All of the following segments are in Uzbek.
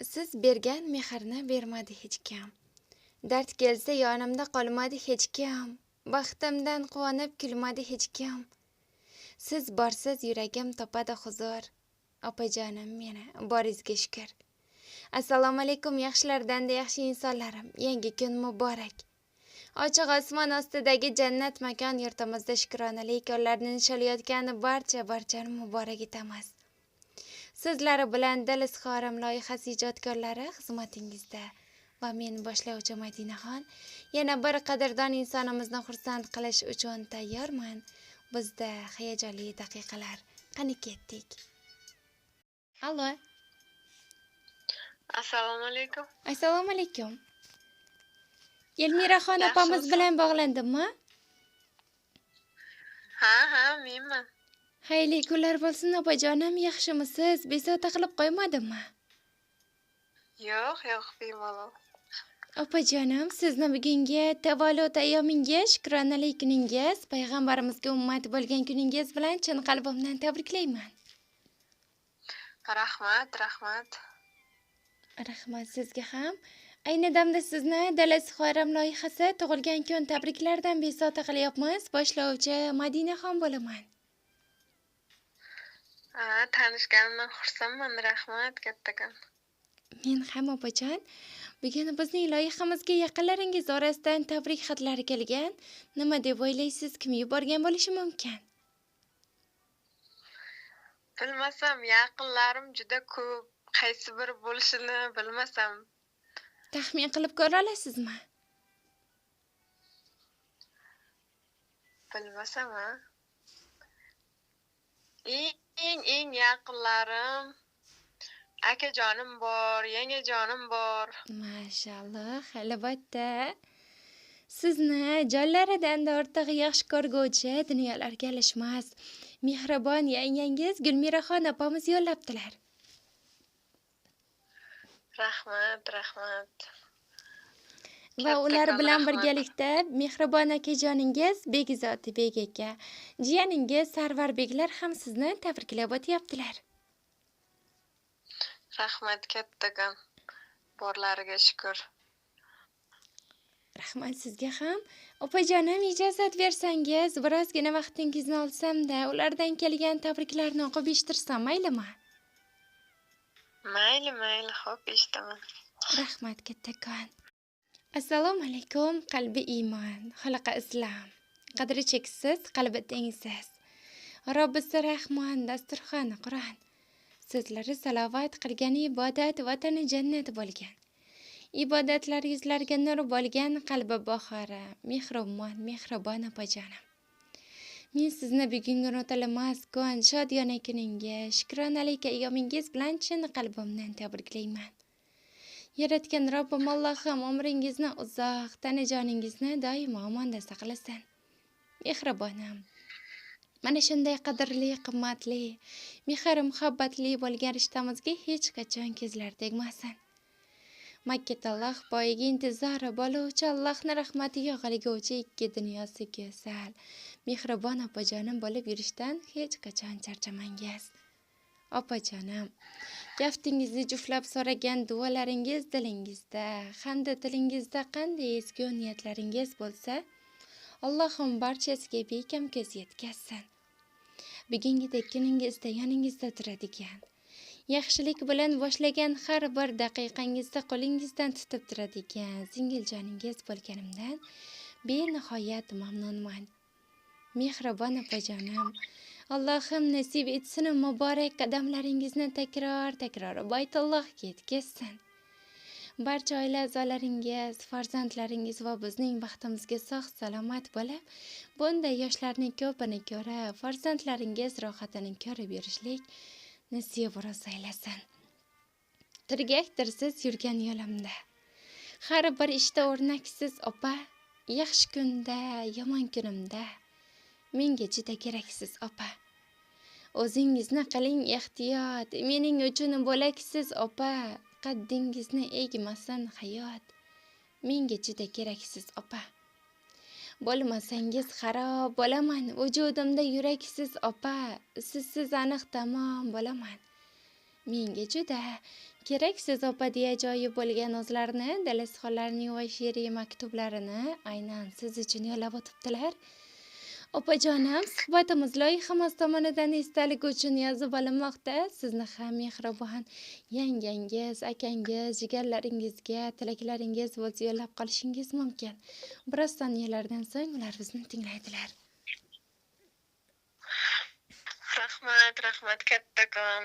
Siz bergan mehrni bermadi hech kim. Dard kelsa yonimda qolmadi hech kim. Baxtimdan quvonib kulmadi hech kim. Siz borsiz yuragim topadi huzur. Opajonim meni, boringizga shukr. Assalomu alaykum yaxshilardan-da yaxshi insonlarim. Yangi kun muborak. Ochiq osmon ostidagi jannat makon yurtimizda shukronalik kunlarini nishonlayotgan barchani muborak etamiz. Sizlar bilan Dil izhorim loyihasi ijodkorlari xizmatingizda va men boshlovchi Madinaxon yana bir qadrdon insonimizni xursand qilish uchun tayyorman. Bizda hayajonli daqiqalar. Qani ketdik. Allo. Assalomu alaykum. Assalomu alaykum. Elmiraxon opamiz bilan bog'landimmi? Ha, ha, menman. Xayrli kunlar bo'lsin opajonim, yaxshimisiz? Bezovta qilib qo'ymadimmi? Yo'q, yo'q, bemalol. Opajonim, sizni bugungi tavallud ayyomingiz, shukronalik kuningiz, payg'ambarimizga ummat bo'lgan kuningiz bilan chin qalbimdan tabriklayman. Rahmat, rahmat. Rahmat sizga ham. Ayni damda sizni Dil izhorim loyihasi tug'ilgan kun tabriklaridan bezovta qilyapmiz. Boshlovchi Madinaxon bo'laman. Ha, tanishganimdan xursandman, rahmat kattakon. Men ham opajon. Bugun bizning loyihamizga yaqinlaringiz orasidan tabrik xatlari kelgan. Nima deb o'ylaysiz, kim yuborgan bo'lishi mumkin? Bilmasam, yaqinlarim juda ko'p, qaysi biri bo'lishini bilmasam. Taxmin qilib ko'ra olasizmi? Bilmasam, ha. Eng yaqinlarim akajonim bor, yangajonim bor. Mashalloh, albatta. Sizni jonlaridan ortiq yaxshi ko'rguvchi dunyolarga alishmas mehribon yangangiz Gulmiraxon opamiz yo'llabdilar. Rahmat, rahmat. Va ular bilan birgalikda mehribon akajoningiz Bekzodbek aka, jiyaningiz Sarvarbeklar ham sizni tabriklab o'tyaptilar. Rahmat kattakon. Borlariga shukr. Rahmat sizga ham. Opajonim, ijozat bersangiz, birozgina vaqtingizni olsam-da, ulardan kelgan tabriklarni o'qib eshittirsam maylimi? Mayli, mayli, xo'p, eshitaman. Rahmat kattakon. Assalomu alaykum, qalbi iymon, xalqi islom, qadri cheksiz, qalbi tengsiz. Robbisi Rahmon, dasturxoni Qur'on. So'zlari salovat qilgan ibodat vatani jannat bo'lgan. Ibodatlar yuzlarga nur bo'lgan qalbi bahora, mehribon, mehribon opajonim. Men sizni bugungi unutilmas kun, shodiyona kuningiz, shukronalik ayyomingiz bilan chin qalbimdan tabriklayman. Yaratgan Robbim Allohim umringizni uzoq, tanajoningizni doimo omonda saqlasin. Mehribonim, mana shunday qadrli, qimmatli, mehr muhabbatli bo'lgan rishtamizga hech qachon ko'zlar tegmasin. Makkada Alloh boyiga intizori bo'luvchi, Allohning rahmatiga g'alguvchi ikki dunyosi go'zal, mehribon opajonim bo'lib yurishdan hech qachon charchamangiz. Opajonim, kaftingizni juflab so'ragan duolaringiz dilingizda hamda tilingizda qanday ezgu niyatlaringiz bo'lsa, Allohim barchasiga bekam ko'z yetkazsin. Bugungidek kuningizda yoningizda turadigan, yaxshilik bilan boshlagan har bir daqiqangizda qo'lingizdan tutib turadigan singiljoningiz bo'lganimdan benihoyat mamnunman. Mehribon opajonim, Allohim nasib etsin muborak qadamlaringizni takror-takror Baytullohga yetkazsin. Barcha oila a'zolaringiz, farzandlaringiz va bizning baxtimizga sog' salomat bo'lib, bunday yoshlarning ko'pini ko'rib, farzandlaringiz rohatini ko'rib yurishlik nasib aylasin. Tirgakdirsiz yurgan yo'limda. Har bir ishda o'rnaksiz opa, yaxshi kunda, yomon kunimda menga juda keraksiz opa. O'zingizni qiling ehtiyot, mening uchun bo'laksiz opa, qaddingizni egmasin hayot, menga juda keraksiz opa. Bo'lmasangiz xarob bo'laman, vujudimda yuraksiz opa, sizsiz aniq tamom bo'laman. Menga juda Kerak siz opa deya joyi bo'lgan o'zlarini dil izhorlarining va she'riy maktublarini aynan siz uchun yo'llab o'tibdilar. Opajonim, suhbatimiz loyihamiz tomonidan esdalik uchun yozib olinmoqda. Sizni ham mehribon yangangiz, akangiz, jigarlaringizga tilaklaringiz bo'lsa yo'llab qolishingiz mumkin. Biroz soniyalardan so'ng ular bizni tinglaydilar. Rahmat, rahmat kattakon.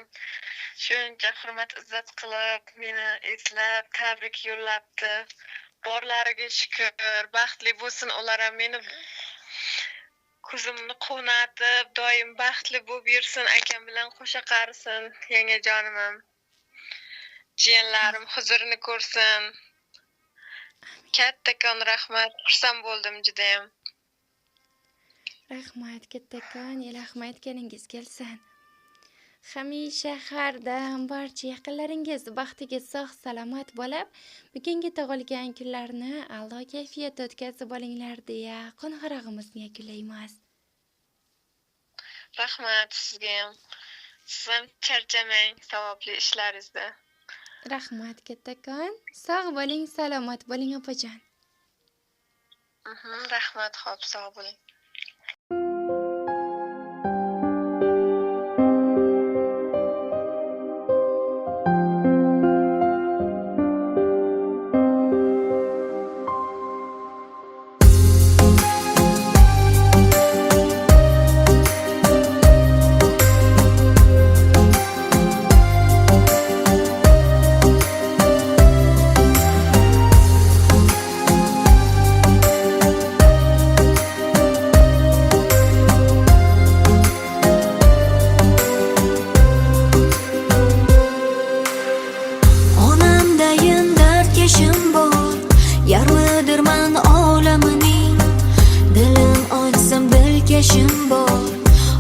Shuncha hurmat izzat qilib, meni eslab, tabrik yo'llabdi. Borlariga shukur, baxtli bo'lsin ular ham, meni ko'zimni quvnatib, doim baxtli bo'lib yursin, akam bilan qo'sha qarisin, yangajonim ham. Jiyanlarim huzurini ko'rsin. Kattakon rahmat, xursand bo'ldim judayam. Rahmat kattakon, ilohim aytganingiz kelsin. Hamisha har dam barcha yaqinlaringiz baxtiga sog' salomat bo'lib, bugungi tug'ilgan kunlarni a'lo kayfiyatda o'tkazib olinglar deya qo'ng'irog'imizni yakunlaymiz. Rahmat sizga ham. Siz ham charchamang savobli ishlaringizda. Rahmat kattakon. Sog' bo'ling, salomat bo'ling opajon. Rahmat, xo'p, sog' bo'ling.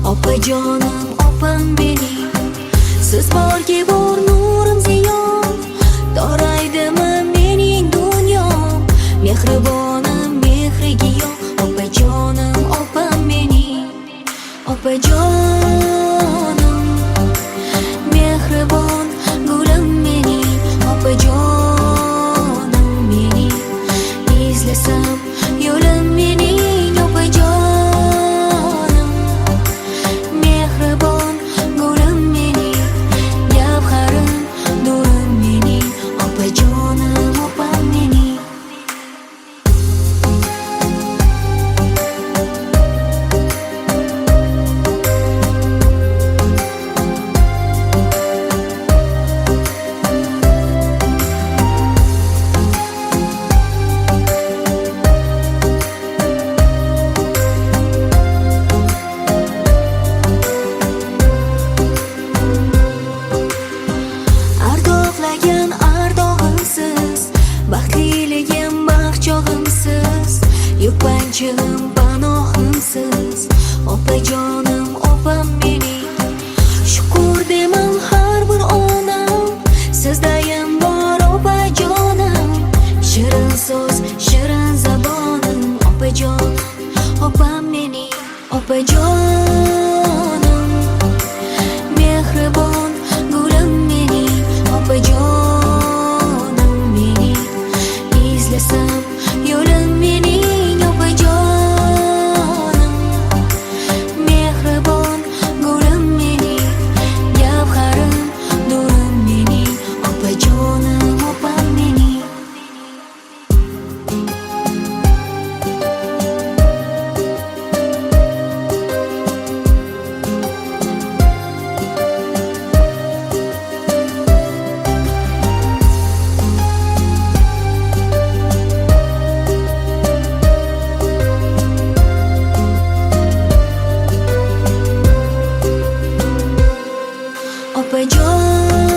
Opajonim, opam mening, siz borki bor nurim ziyon, toraydimi mening dunyom, mehribonim mehriga yon, opajonim, opam mening, opajonim, mehribon gulim mening, opajonim mening, izlasam yo'lim mening, opajonim. Yupanchig'im panohimsiz, opajonim, opam mening. Shukur deman har bir onam, sizdayam bor opajonim. Shirin so'z, shirin zabonim, opajonim, opam mening, opajonim. Mehribon gulim mening, opajonim mening. Izlasam yo'lim mening, opajonim. Mehribon gulim mening, gavharim nurim mening, opajonim, opam mening. Opajonim.